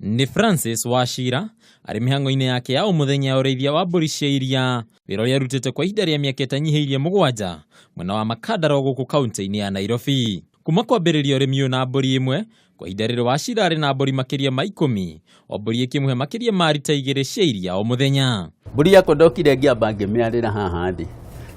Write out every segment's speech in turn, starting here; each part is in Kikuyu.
Nĩ Francis Wachira arĩ mĩhang'o-inĩ yake ya o mũthenya ya ũrĩithia wa mbũri cia iria, wĩra ũrĩa arutĩte kwa ihinda rĩa mĩaka ĩtanyihĩirie 7 mwena wa Makadara gũkũ kaunti-inĩ ya Nairobi. Kuma kwambĩrĩria ũrĩmi ũyũ na mbũri ĩmwe, kwa ihinda rĩrĩ Wachira arĩ na mbũri makĩria ma 10, o mbũri ĩkĩmũhe makĩria ma rita 2 cia iria o mũthenya. Mbũri yakwa ndokire ngĩamba ngĩmĩarĩra haha thĩ,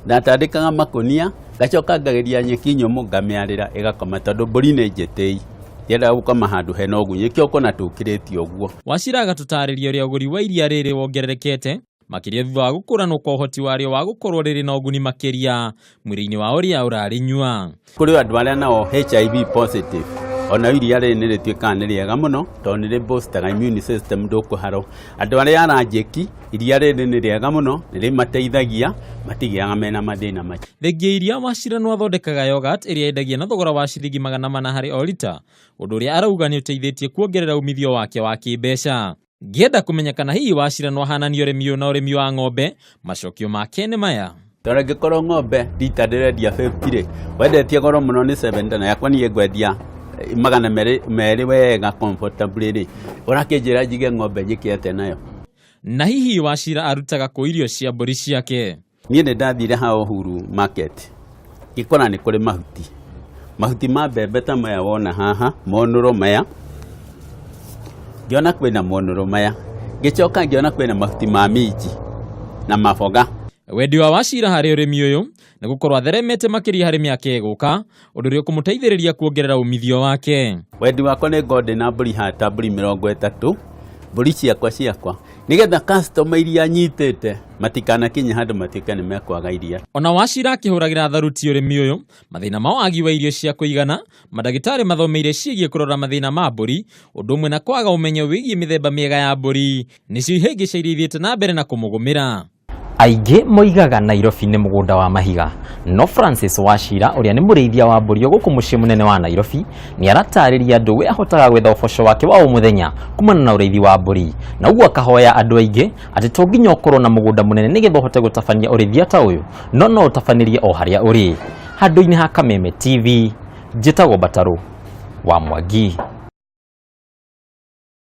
ndatandĩkaga makũnia ngacoka ngageria nyeki nyũmũ ngamĩarĩra ĩgakoma, tondũ mbũri nĩ njĩtĩi, ndiendaga gũkoma handũ hena ũgunyĩ, nĩkĩo ũkona tũkĩrĩte ũguo. Wachira agatũtarĩria ũrĩa ũgũri wa iria rĩrĩ wongererekete makĩria thutha wa gũkũranwo kwa ũhoti warĩo wa gũkorwo rĩrĩ na ũguni makĩria mwĩrĩ-inĩ wa ũrĩa ũrarĩnyua. Kũrĩ andũ arĩa nao HIV positive, ona iria rĩrĩ nĩ rĩtuĩkaga nĩ rĩega mũno tondũ nĩ rĩ-boostaga immune system ndũkũharwo. Andũ arĩa allergic, iria rĩrĩ nĩ rĩega mũno, nĩ rĩmateithagia matigĩaga mena mathĩna macio. Thengia iria, Wachira no athondekaga yogurt ĩrĩa endagia na thogora wa ciringi 400 harĩ o rita, ũndũ ũrĩa arauga nĩ ũteithĩtie kuongerera umithio wake wa kĩmbeca. Ngĩenda kũmenya kana hihi Wachira no ahananie ũrĩmi ũyũ na ũrĩmi wa ng'ombe, macokio make nĩ maya. Tondũ angĩkorwo ng'ombe rita ndĩrendia 50 rĩ, wendetie goro mũno nĩ 70 na yakwa niĩ ngwendia 200 wega comfortably rĩ, ũrakĩnjĩra njige ng'ombe njĩke atĩa nayo? Na hihi Wachira arutaga kũ irio cia mbũri ciake? Niĩ nĩ ndathire ha Uhuru Market, ngĩkora nĩ kũrĩ mahuti. Mahuti ma mbembe ta maya wona haha, monũro maya, ngĩona kwĩna monũro maya, ngĩcoka ngĩona kwĩna mahuti ma minji na maboga. Wendi wa Wachira harĩ ũrĩmi ũyũ nĩ gũkorwo atheremete makĩria harĩ mĩaka ĩgũka, ũndũ ũrĩa ũkũmũteithĩrĩria kuongerera umithio wake. Wendi wakwa nĩ ngorwo ndĩna mbũri haha ta mbũri 30, mbũri ciakwa ciakwa, nĩgetha customer iria nyitĩte matikanakinye handũ matuĩke nĩ mekwaga iria. Ona Wachira akĩhũragĩra tharuti ũrĩmi ũyũ, mathĩna ma wagi wa irio cia kũigana, mandagĩtarĩ mathomeire ciĩgiĩ kũrora mathĩna ma mbũri, ũndũ ũmwe na kwaga ũmenyo wĩgiĩ mĩthemba mĩega ya mbũri, nĩcio ihĩngĩca iria ithiĩte na mbere na kũmũgũmĩra. Aingĩ moigaga Nairobi nĩ mũgũnda wa mahiga, no Francis Wachira ũrĩa nĩ mũrĩithia wa mbũri o gũkũ mũciĩ mũnene wa Nairobi nĩ aratarĩria andũ we ahotaga gwetha ũboco wake wa o mũthenya kumana na ũrĩithi wa mbũri, na ũguo akahoya andũ aingĩ atĩ to nginya ũkorwo na mũgũnda mũnene nĩgetha ũhote gũtabania ũrĩithia ta ũyũ, no no ũtabanĩrie o harĩa ũrĩ. Handũ-inĩ ha Kameme TV, njĩtagwo Batarũ wa Mwangi.